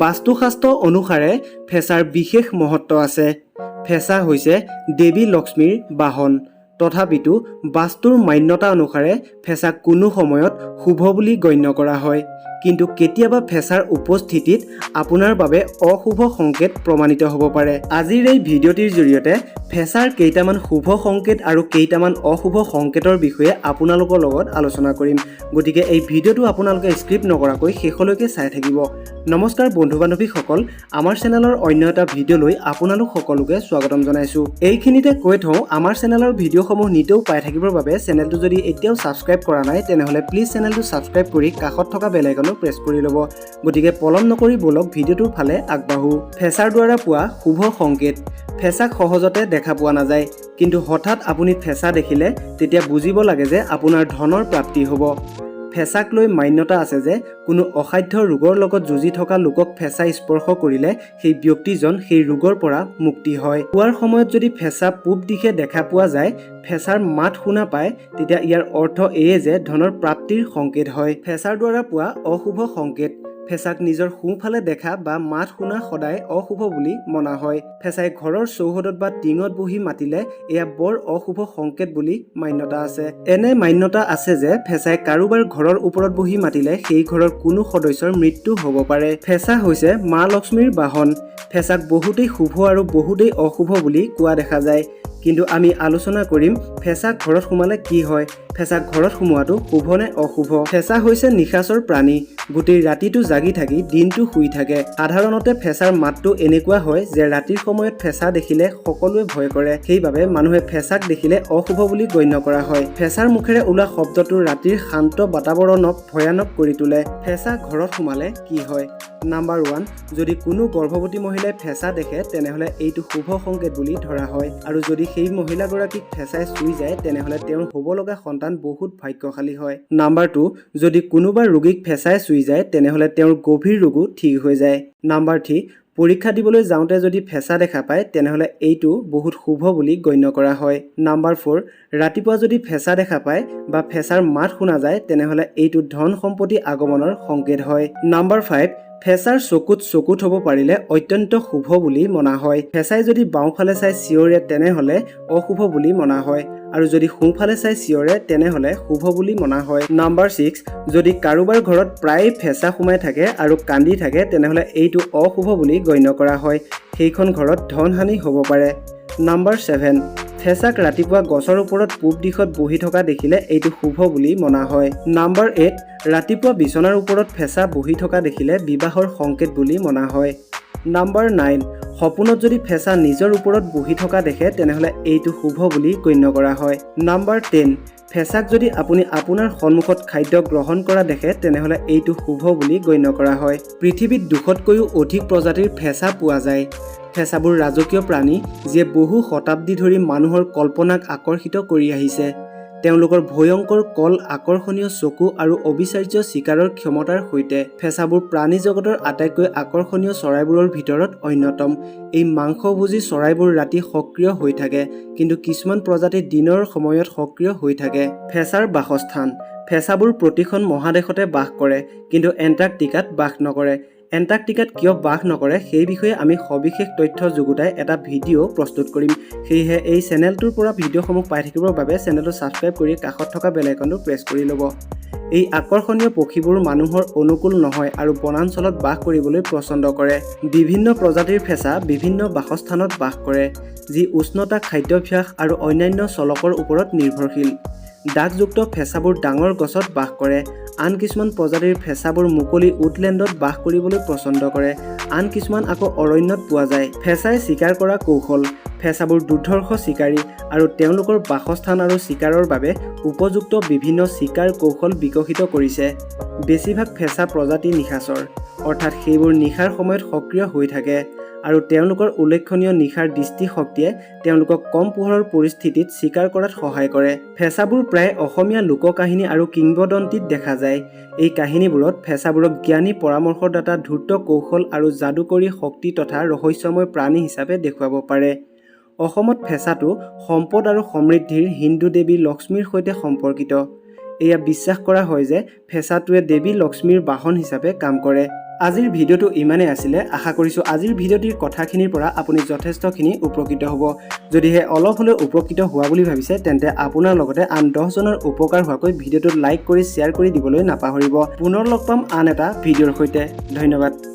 বাস্তুশাস্ত্ৰ অনুসাৰে ফেঁচাৰ বিশেষ মহত্ব আছে। ফেঁচা হৈছে দেৱী লক্ষ্মীৰ বাহন। তথাপিতো বাস্তুৰ মান্যতা অনুসাৰে ফেঁচাক কোনো সময়ত শুভ বুলি গণ্য কৰা হয়, কিন্তু কেতিয়াবা ফেঁচাৰ উপস্থিতিত আপোনাৰ বাবে অশুভ সংকেত প্ৰমাণিত হ'ব পাৰে। আজিৰ এই ভিডিঅ'টিৰ জৰিয়তে ফেঁচাৰ কেইটামান শুভ সংকেত আৰু কেইটামান অশুভ সংকেতৰ বিষয়ে আপোনালোকৰ লগত আলোচনা কৰিম। গতিকে এই ভিডিঅ'টো আপোনালোকে স্কিপ নকৰাকৈ শেষলৈকে চাই থাকিব। নমস্কাৰ বন্ধু বান্ধৱীসকল, আমাৰ চেনেলৰ অন্য এটা ভিডিঅ'লৈ আপোনালোক সকলোকে স্বাগতম জনাইছোঁ। এইখিনিতে কৈ থওঁ, আমাৰ চেনেলৰ ভিডিঅ'সমূহ নিতৌ পাই থাকিবৰ বাবে চেনেলটো যদি এতিয়াও ছাবস্ক্ৰাইব কৰা নাই, তেনেহ'লে প্লিজ চেনেলটো ছাবস্ক্ৰাইব কৰি কাষত থকা বেল আইকনো প্ৰেছ কৰি ল'ব। গতিকে পলম নকৰি ব'লক, ভিডিঅ'টোৰ ফালে আগবাঢ়ো। ফেঁচাৰ দ্বাৰা পোৱা শুভ সংকেত। ফেঁচাক সহজতে দেখা পোৱা নাযায়, কিন্তু হঠাৎ আপুনি ফেঁচা দেখিলে তেতিয়া বুজিব লাগে যে আপোনাৰ ধনৰ প্ৰাপ্তি হ'ব। ফেঁচাক লৈ মান্যতা আছে যে কোনো অসাধ্য ৰোগৰ লগত যুঁজি থকা লোকক ফেঁচাই স্পৰ্শ কৰিলে সেই ব্যক্তিজন সেই ৰোগৰ পৰা মুক্তি হয়। পুৱাৰ সময়ত যদি ফেঁচা পূব দিশে দেখা পোৱা যায়, ফেঁচাৰ মাত শুনা পায়, তেতিয়া ইয়াৰ অৰ্থ এয়ে যে ধনৰ প্ৰাপ্তিৰ সংকেত হয়। ফেঁচাৰ দ্বাৰা পোৱা অশুভ সংকেত। ফেঁচাক নিজৰ সোঁফালে দেখা বা মাত শুনা সদায় অশুভ বুলি মনা হয়। ফেঁচাই ঘৰৰ চৌহদত বা টিঙত বহি মাতিলে এয়া বৰ অশুভ সংকেত বুলি মান্যতা আছে। এনে মান্যতা আছে যে ফেঁচাই কাৰোবাৰ ঘৰৰ ওপৰত বহি মাতিলে সেই ঘৰৰ কোনো সদস্যৰ মৃত্যু হ'ব পাৰে। ফেঁচা হৈছে মা লক্ষ্মীৰ বাহন। ফেঁচাক বহুতেই শুভ আৰু বহুতেই অশুভ বুলি কোৱা দেখা যায়, কিন্তু আমি আলোচনা কৰিম ফেঁচা ঘৰত সোমালে কি হয়, ফেঁচা ঘৰত সোমোৱাটো শুভ নে অশুভ। ফেঁচা হৈছে নিশাচৰ প্ৰাণী। গোটেই ৰাতিটো জাগি থাকি দিনটো শুই থাকে। সাধাৰণতে ফেঁচাৰ মাতটো এনেকুৱা হয় যে ৰাতিৰ সময়ত ফেঁচা দেখিলে সকলোৱে ভয় কৰে। সেইবাবে মানুহে ফেঁচাক দেখিলে অশুভ বুলি গণ্য কৰা হয়। ফেঁচাৰ মুখেৰে ওলোৱা শব্দটো ৰাতিৰ শান্ত বাতাবৰণক ভয়ানক কৰি তোলে। ফেঁচা ঘৰত সোমালে কি হয়? নাম্বাৰ 1, যদি কোনো গৰ্ভৱতী মহিলাই ফেঁচা দেখে, তেনেহ'লে এইটো শুভ সংকেত বুলি ধৰা হয় আৰু যদি সেই মহিলাগৰাকীক ফেঁচাই চুই যায়, তেনেহ'লে তেওঁৰ হ'ব লগা সন্তান বহুত ভাগ্যশালী হয়। নাম্বাৰ 2, যদি কোনোবা ৰোগীক ফেঁচাই চুই যায়, তেনেহ'লে তেওঁৰ গভীৰ ৰোগো ঠিক হৈ যায়। নাম্বাৰ 3, পৰীক্ষা দিবলৈ যাওঁতে যদি ফেঁচা দেখা পায়, তেনেহ'লে এইটো বহুত শুভ বুলি গণ্য কৰা হয়। নাম্বাৰ 4, ৰাতিপুৱা যদি ফেঁচা দেখা পায় বা ফেঁচাৰ মাত শুনা যায়, তেনেহ'লে এইটো ধন সম্পত্তি আগমনৰ সংকেত হয়। নাম্বাৰ 5, ফেঁচাৰ চকুত চকু থ'ব পাৰিলে অত্যন্ত শুভ বুলি মনা হয়। ফেঁচাই যদি বাওঁফালে চাই চিঞৰে, তেনেহ'লে অশুভ বুলি মনা হয় আৰু যদি সোঁফালে চাই চিঞৰে, তেনেহ'লে শুভ বুলি মনা হয়। নাম্বাৰ 6, যদি কাৰোবাৰ ঘৰত প্ৰায় ফেঁচা সোমাই থাকে আৰু কান্দি থাকে, তেনেহ'লে এইটো অশুভ বুলি গণ্য কৰা হয়। সেইখন ঘৰত ধন হানি হ'ব পাৰে। নাম্বাৰ 7, ফেঁচাক ৰাতিপুৱা গছৰ ওপৰত পূব দিশত বহি থকা দেখিলে এইটো শুভ বুলি মনা হয়। নাম্বাৰ 8, ৰাতিপুৱা বিচনাৰ ওপৰত ফেঁচা বহি থকা দেখিলে বিবাহৰ সংকেত বুলি মনা হয়। নাম্বাৰ 9, সপোনত যদি ফেঁচা নিজৰ ওপৰত বহি থকা দেখে, তেনেহ'লে এইটো শুভ বুলি গণ্য কৰা হয়। নাম্বাৰ 10, ফেঁচাক যদি আপুনি আপোনাৰ সন্মুখত খাদ্য গ্ৰহণ কৰা দেখে, তেনেহ'লে এইটো শুভ বুলি গণ্য কৰা হয়। পৃথিৱীত 200তকৈও অধিক প্ৰজাতিৰ ফেঁচা পোৱা যায়। ফেঁচাবোৰ ৰাজকীয় প্ৰাণী, যিয়ে বহু শতাব্দী ধৰি মানুহৰ কল্পনাক আকৰ্ষিত কৰি আহিছে, তেওঁলোকৰ ভয়ংকৰ কল, আকৰ্ষণীয় চকু আৰু অবিচাৰ্য চিকাৰৰ ক্ষমতাৰ সৈতে। ফেঁচাবোৰ প্ৰাণী জগতৰ আটাইতকৈ আকৰ্ষণীয় চৰাইবোৰৰ ভিতৰত অন্যতম। এই মাংসভোজী চৰাইবোৰ ৰাতি সক্ৰিয় হৈ থাকে, কিন্তু কিছুমান প্ৰজাতি দিনৰ সময়ত সক্ৰিয় হৈ থাকে। ফেঁচাৰ বাসস্থান। ফেঁচাবোৰ প্ৰতিখন মহাদেশতে বাস কৰে, কিন্তু এণ্টাৰ্কটিকাত বাস নকৰে। এণ্টাৰ্কটিকাত কিয় বাস নকৰে, সেই বিষয়ে আমি সবিশেষ তথ্য যুগুতাই এটা ভিডিঅ' প্ৰস্তুত কৰিম। সেয়েহে এই চেনেলটোৰ পৰা ভিডিঅ'সমূহ পাই থাকিবৰ বাবে চেনেলটো ছাবস্ক্ৰাইব কৰি কাষত থকা বেল আইকনটো প্ৰেছ কৰি ল'ব। এই আকৰ্ষণীয় পক্ষীবোৰ মানুহৰ অনুকূল নহয় আৰু বনাঞ্চলত বাস কৰিবলৈ পছন্দ কৰে। বিভিন্ন প্ৰজাতিৰ ফেঁচা বিভিন্ন বাসস্থানত বাস কৰে, যি উষ্ণতা, খাদ্যাভ্যাস আৰু অন্যান্য চলকৰ ওপৰত নিৰ্ভৰশীল। দাগযুক্ত ফেঁচাবোৰ ডাঙৰ গছত বাস কৰে। আন কিছুমান প্ৰজাতিৰ ফেঁচাবোৰ মুকলি উডলেণ্ডত বাস কৰিবলৈ পছন্দ কৰে। আন কিছুমান আকৌ অৰণ্যত পোৱা যায়। ফেঁচাই চিকাৰ কৰা কৌশল। ফেঁচাবোৰ দুৰ্ধৰ্ষ চিকাৰী আৰু তেওঁলোকৰ বাসস্থান আৰু চিকাৰৰ বাবে উপযুক্ত বিভিন্ন চিকাৰ কৌশল বিকশিত কৰিছে। বেছিভাগ ফেঁচা প্ৰজাতি নিশাচৰ, অৰ্থাৎ সেইবোৰ নিশাৰ সময়ত সক্ৰিয় হৈ থাকে আৰু তেওঁলোকৰ উল্লেখনীয় নিশাৰ দৃষ্টিশক্তিয়ে তেওঁলোকক কম পোহৰৰ পৰিস্থিতিত চিকাৰ কৰাত সহায় কৰে। ফেঁচাবোৰ প্ৰায় অসমীয়া লোককাহিনী আৰু কিংবদন্তিত দেখা যায়। এই কাহিনীবোৰত ফেঁচাবোৰক জ্ঞানী পৰামৰ্শদাতা, ধূৰ্ত কৌশল আৰু যাদুকৰী শক্তি তথা ৰহস্যময় প্ৰাণী হিচাপে দেখুৱাব পাৰে। অসমত ফেঁচাটো সম্পদ আৰু সমৃদ্ধিৰ হিন্দু দেৱী লক্ষ্মীৰ সৈতে সম্পৰ্কিত। এয়া বিশ্বাস কৰা হয় যে ফেঁচাটোৱে দেৱী লক্ষ্মীৰ বাহন হিচাপে কাম কৰে। আজিৰ ভিডিঅ'টো ইমানেই আছিলে। আশা কৰিছোঁ আজিৰ ভিডিঅ'টিৰ কথাখিনিৰ পৰা আপুনি যথেষ্টখিনি উপকৃত হ'ব। যদিহে অলপ হ'লেও উপকৃত হোৱা বুলি ভাবিছে, তেন্তে আপোনাৰ লগতে আন 10জনৰ উপকাৰ হোৱাকৈ ভিডিঅ'টোত লাইক কৰি শ্বেয়াৰ কৰি দিবলৈ নাপাহৰিব। পুনৰ লগ পাম আন এটা ভিডিঅ'ৰ সৈতে। ধন্যবাদ।